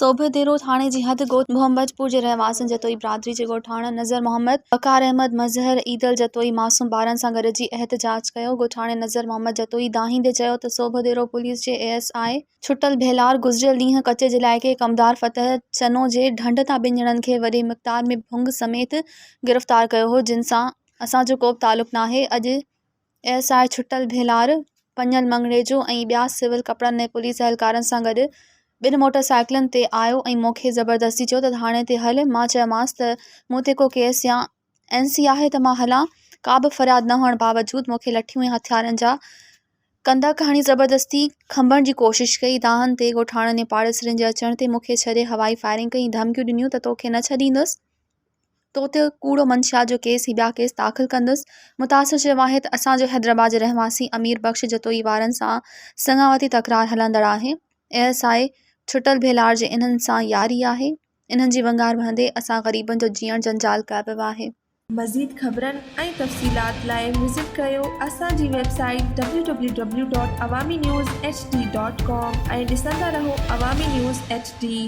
سوڀوديرو ٿاڻي جي حد ڳوٺ محمدپور جي رهواسين جتوئي برادري جي ڳوٺاڻن نظر محمد، وقار احمد، مظهر، عيدل جتوئي معصوم ٻارن سان گڏجي احتجاج ڪيو. ڳوٺاڻي نظر محمد جتوئي دانهيندي چيو ته سوڀوديرو پوليس جي اي ايس I Chhatal Bhelar گذريل ڏينهن ڪچي جي علائقي ڪمدار فتح چنو جي ڍنڍ تان ٻن ڄڻن کي وڏي مقدار ۾ ڀنگ سميت گرفتار ڪيو هو جن سان اسان جو ڪوبه تعلق ناهي اڄ S I Chhatal Bhelar, Panjal Mangnejo ۽ ٻيا سول ڪپڙن ۾ پوليس اهلڪارن سان گڏ ٻن موٽر سائيڪلن تي آيو ۽ مون کي زبردستي چيو ته ٿاڻي تي هل، مان چيومانس ته مون تي ڪو ڪيس يا اين سي آهي ته مان هلان، ڪا به فرياد نه هئڻ باوجود مون کي لٺيون ۽ هٿيارن جا ڪندڪ هڻي زبردستي کنڀڻ جي ڪوشش ڪئي، دانهن تي ڳوٺاڻن ۽ پاڙيسرين جي اچڻ تي مون کي ڇڏي هوائي فائرنگ ڪئي ۽ ڌمڪيون ڏنيون ته توکي نه ڇڏيندس. تو تي ڪوڙو منشيات جو ڪيس ۽ ٻيا ڪيس داخل ڪندس. متاثر چيو آهي ته اسان جو حيدرآباد جي رهواسي امير بخش جتوئي وارن سان سڱاوتي تڪرار هلندڙ آهي. اي ايس I Chhatal Bhelar جي انهن سان ياري آهي. انهن جي ونگار وهندي اسان غريبن جو جيئڻ جنجال ڪيو ويو آهي. مزيد خبرن ۽ تفصيلات لاء وزٽ ڪريو اسان جي website W W W dot Awami news H D dot com ۽ ڏسندا رهو عوامي نيوز ايڇ ڊي.